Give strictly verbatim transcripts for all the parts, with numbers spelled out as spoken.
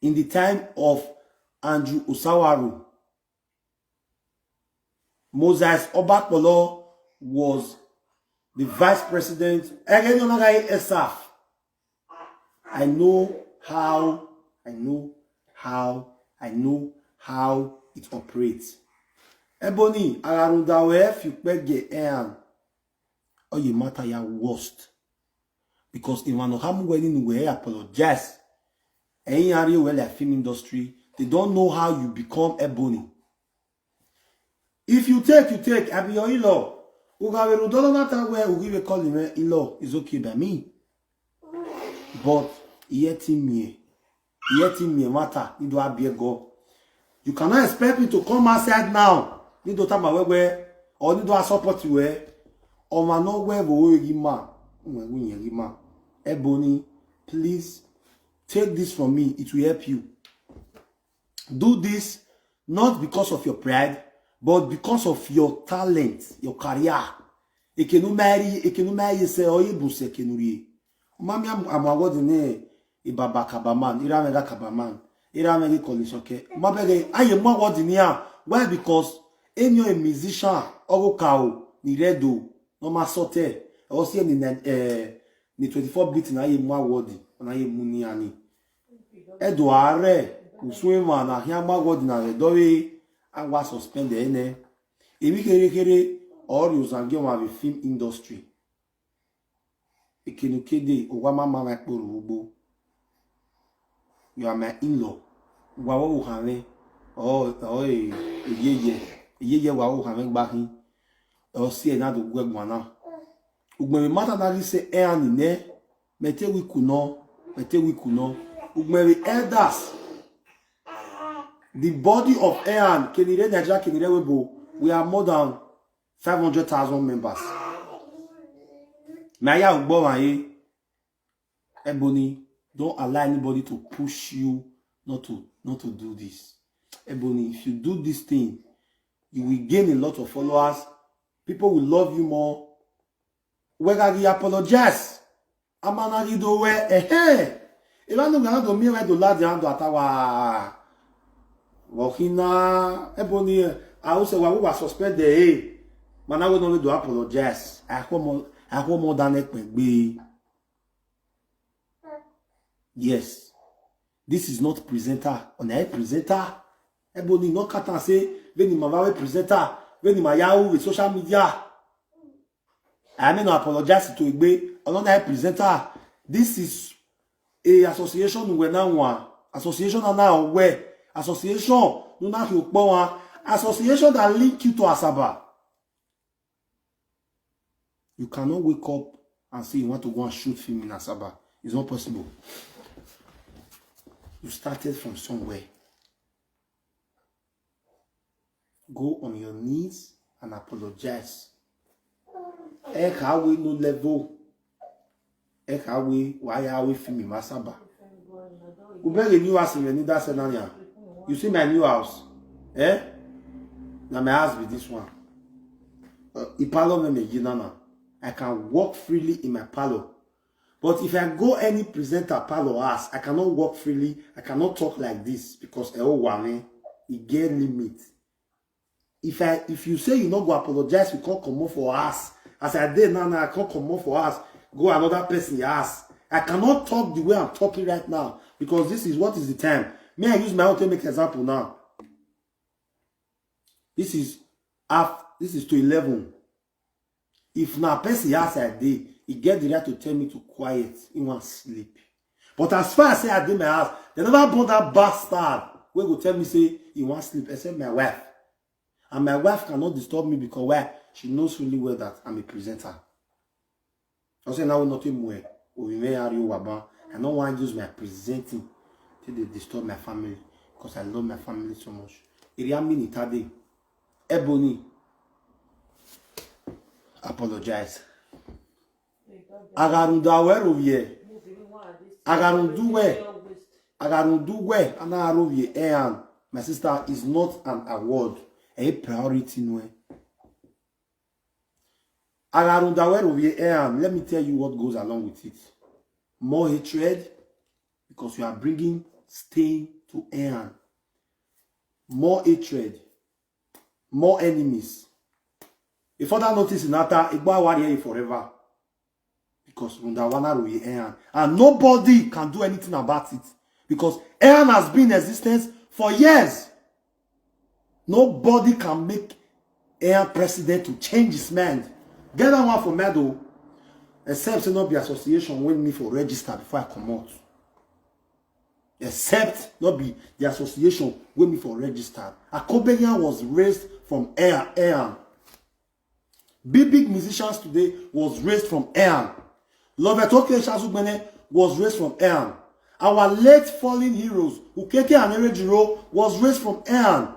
In the time of Andrew Osawaro, Moses Obakpolo was the vice president. Ege ni onaga esaf. I know how, I know how, I know how it operates. Ebony, ararunda we fi pege ehan. Oye matter ya worst. Because if I no ham wedding we apologize. Eyin are you well like film industry. They don't know how you become Ebony. If you take, you take. I be your in-law. Ugawe rudolo na ta we ugiwe call him in-law. It's okay by me. But yet in me, yet in me matter. You do have go. You cannot expect me to come outside now. You don't have my way or you don't support you. Or my no we wo ma. We we ma. Ebony, please take this from me. It will help you. Do this not because of your pride, but because of your talent, your career. Ekenu mari, ekenu mari se oyi buse kenuri. Mami am am award ne ibaba kabaman, ira mega kabaman, ira mega kolisoke. Mabege aye mo award ni a. Why? Because enyo a musician ogo kao ni redo no ma sote. O si ni eh ni twenty-four beat na ye mo award, na ye mu ni ani. Edo are uswe ma na hia mo award na redo we awa suspend ene. Ebi kere kere or you zange ma be film industry. Ekenukede owa mama ma kporo ugbo. You are my in-law. Wa wo hame. Oh, oh, eyeye. Eyeye wa wo hame gbahin. O si e na do gwe gwana. Ugbe mi mata na ri se e ani ne. Mete wi kuno. Mete wi kuno. Ugbe mi elders. The body of Ehan, Kenire Nigeria, Kenire Webo, we are more than five hundred thousand members. Maya Ugbo Maye, Ebony, don't allow anybody to push you not to not to do this. Ebony, if you do this thing, you will gain a lot of followers. People will love you more. Wega gi apologize. Amana gi do we ehe. Ila no gana do mi we do la di ando atawa. Wokina Ebony, I will say wa wa suspend the eh. Mana we no we do apologize. I come I come more than ekpegbe. Yes. This is not presenter. On a presenter. Ebony no kata say veni mama we presenter. Veni ma yahu with social media. I mean, I apologize to Igbe. Another presenter. This is a association we now one. Association are now where association no na ki opo one. Association that link you to Asaba. You cannot wake up and say you want to go and shoot film in Asaba. It's not possible. You started from somewhere. Go on your knees and apologize. E ka we no level. E ka we wa ya we film in Asaba. Ubere new house in Nida Senania. You see my new house? Eh? Now my house be this one. Uh, Ipalo me me yinana. I can walk freely in my parlor. But if I go any presenter parlor house, I cannot walk freely. I cannot talk like this because e o wa me. E get limit. If I if you say you no go apologize, you can't come up for us. As I did now, now I can't come up for us. Go another person house. I cannot talk the way I'm talking right now because this is what is the time. May I use my own to make example now? This is half. This is to eleven. If na person house I dey, e get the right to tell me to quiet, he wan sleep. But as far as say I dey my house, they never born that bastard wey go tell me say he wan sleep except my wife. And my wife cannot disturb me because why? She knows really well that I'm a presenter. I say now nothing more. Obi me are you waba. I no wan use my presenting till they disturb my family because I love my family so much. Area mini tade. Ebony. Apologize. Agarunda we rovie. Agarundu we. Agarundu we. Ana rovie ehan. My sister, is not an award. A priority no. Agarunda we rovie ehan. Let me tell you what goes along with it. More hatred because you are bringing stain to Ehan. More hatred, more enemies. If other notice in Ata, Igbo Awari forever. Because Runda Wana Ruye Ehan. And nobody can do anything about it. Because Ehan has been in existence for years. Nobody can make Ehan president to change his mind. Get that one for medal. Except say not be association when me for register before I come out. Except not be the association when me for register. Akobenya was raised from Ehan. Ehan. Big, big musicians today was raised from Ehan. Lovetoke Shazugbene was raised from Ehan. Our late fallen heroes, Ukeke and Erejiro, was raised from Ehan.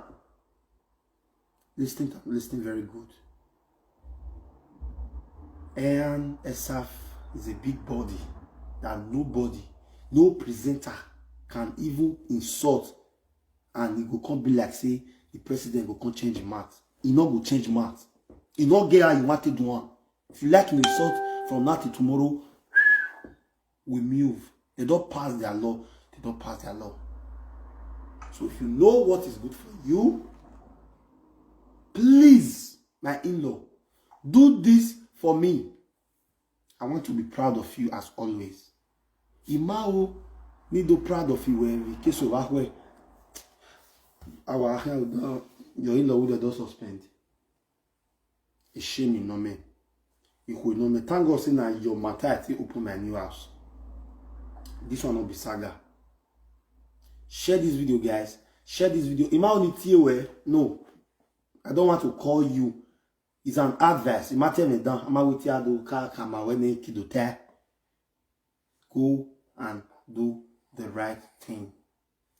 Listen, listen very good. Ehan Esaf is a big body that nobody, no presenter can even insult, and e go come be like say the president go come change mouth. E no go change mouth. E no get how you want to do am. If you like insult from now till tomorrow, we move. They don't pass their law. They don't pass their law. So if you know what is good for you, please, my in-law, do this for me. I want to be proud of you as always. Imao, me do proud of you when we case over where our your in-law would have suspend. A shame in no man. If we no man, thank God say now your matter I take open my new house. This one will be saga. Share this video, guys. Share this video. Ima only T A well. No, I don't want to call you. It's an advice. Ima tell me down. Ima wait here do ka kama when they kido te. Go and do the right thing.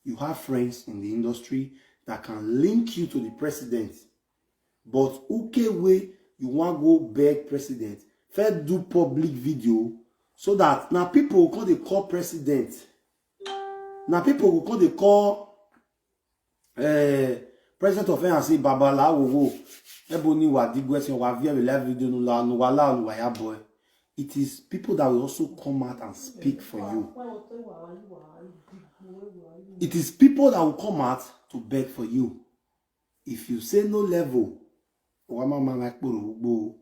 You have friends in the industry that can link you to the president. But okay way you want go beg president. First do public video so that now people go come dey call president. Now people go come dey call uh, president of N R C Babalawo. Ebony wa digwe se wa via live video no la no wa la no wa ya boy. It is people that will also come out and speak for you. It is people that will come out to beg for you. If you say no level, wa mama na kporo ugbo,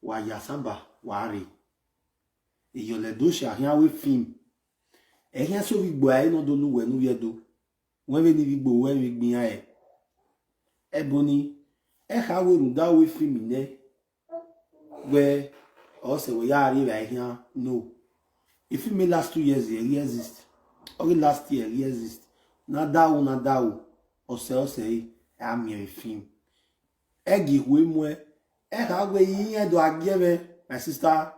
wa ya samba, wa re. Iyole do sha hia we film. E hia so vi gbo ai no do lu we nu ye do. Wen ve ni vi gbo we vi gbin ai. Ebony, e ha we ru da we film ne. We o se we ya ri va hia no. If you me last two years, e exist. Or last year, e exist. Na da u, na da u. O se, o se, e a mi e film. E gi hue mue. E ha we yin e do agie me, my sister.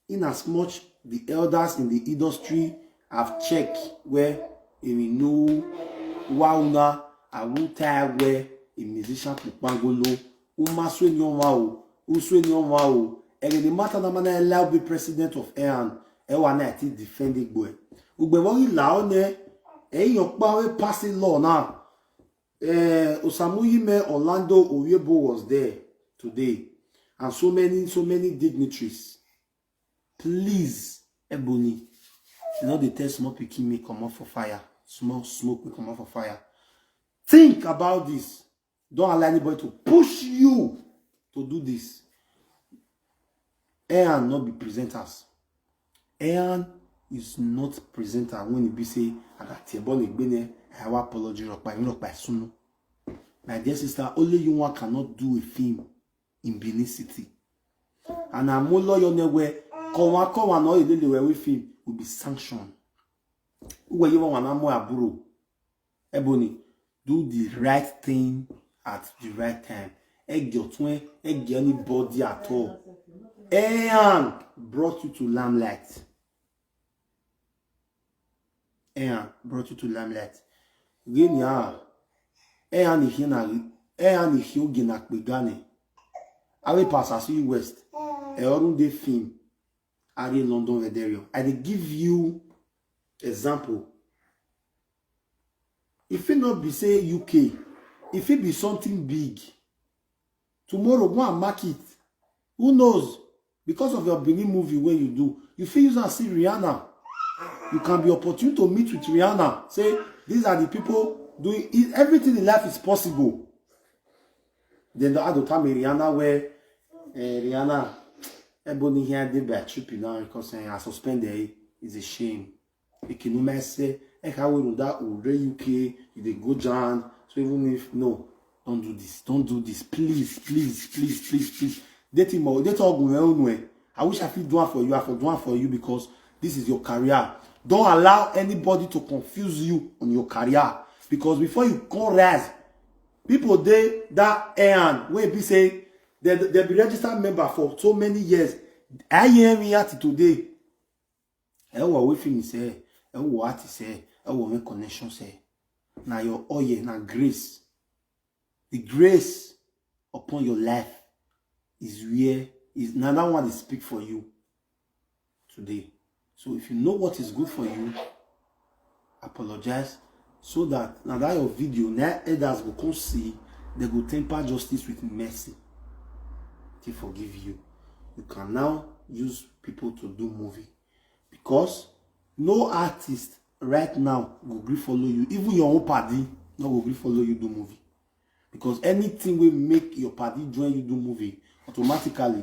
In as much the elders in the industry have checked where we know wa una, I will tell where a musician Pupangolo, Uma Swenyon Wao, Uswenyon Wao, and the matter na mana allow be president of Ehan, Ewa na ti defend it boy. Ugbe wori la one, e yon pa we pass a law now. Eh, Osamu Yime Orlando Oyebo was there today, and so many, so many dignitaries. Please, Ebony, you know they tell small pikin me come off for fire. Small smoke will come off for fire. Think about this. Don't allow anybody to push you to do this. Ehan not be presenters. Ehan is not presenter when e be say I got a ball in Benin, I have apology rock by rock by sunu. My dear sister, only you one cannot do a film in Benin City. And I'm more lawyer ne where come one, come one, or you do the way we film will be sanctioned. Who were you one more aburo? Ebony, do the right thing at the right time. Egg your twin, egg anybody at all. Ehan brought you to limelight. Ehan brought you to limelight. Gini ah. Ehan ni hina ri. Ehan ni hio gina pe gane. Awe pass as you west. E orun de film. Are London Vederio. I dey give you example. If it not be say U K, if it be something big, tomorrow go and mark it. Who knows? Because of your Benin movie where you do, you feel use and see Rihanna. You can be opportune to meet with Rihanna. Say, these are the people doing it. Everything in life is possible. Then the other time, Rihanna, where uh, Rihanna, Ebony here, they by tripping now because uh, I suspend there is a shame. Ikinumese, Eka Weruda, Ure U K, you dey go Jan. So even if, no, don't do this, don't do this, please, please, please, please, please. Date him or date all go well, no. I wish I fit do it for you, I for do it for you because this is your career. Don't allow anybody to confuse you on your career because before you come rise, people dey that end wey be say they they be registered member for so many years. I hear me at today. Ẹ wọ wey finish ẹ, ẹ wọ artist ẹ, ẹ wọ wey connection ẹ. Na your oil, na grace. The grace upon your life is where is na that one dey speak for you today. So if you know what is good for you, apologize so that na that your video na elders go come see, they go temper justice with mercy. They forgive you. You can now use people to do movie because no artist right now go gree follow you. Even your own padi no go gree follow you do movie because anything wey make your padi join you do movie automatically